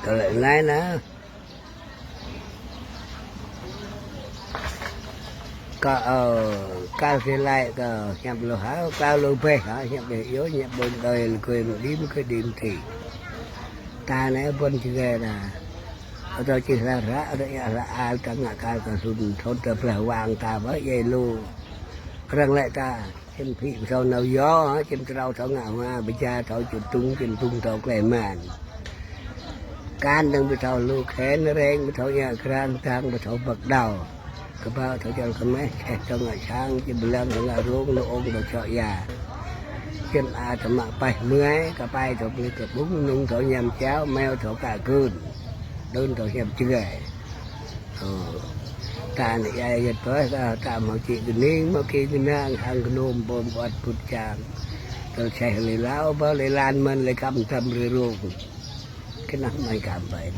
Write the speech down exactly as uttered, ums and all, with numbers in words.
Tơlơi anai nă. Kâo, ơ, kâo sĭ laĭ kơ hiăp lu hă, kâo lu bĕ hă, hiăp bĕ yơh, hiăp ƀôn đơi lơkơi mơ̆ đĭ mơ̆ kơ đĭ mơ̆ thĭ. Ta nă ƀôn čơgê nă. Ơ tơ čih hla ră, ơ tơ ia hla al, ta ngă kâo kơ sun thôn tơ blah wang ta bơ, yai lu. Arăng laĭ ta. Čim phĭ pơthâo nao yô, čim trâo thâo ngă hua, bơja thâo čut tung, čim tung thâo klĕ man. Kan dơ̆ng pơthâo lu khen reng, pơthâo ia krang tang, pơthâo băk đao. Kơƀâo thâo čol kơmeh, čeh thâo ngă sang, čim blang thâo ngă rông, lu ong thâo čŏ ia. Čim a thâo mă paih mơai, kơpai thâo pơlih kơ ƀung, nung thâo ñam čao, meo thâo kă gưn. Đưm thâo hiăp čơgê. Ơ, ta nă ia yơh tơl ta, ta mâo čĭ kơning, mâo kơ kơnang, hăng kơnum bom bơt put čang. Tơl čeh lĕ lao, bơ lĕ lan mơ̆n lĕ kăm tăm rơrung. Kơ nă mai kăm bai.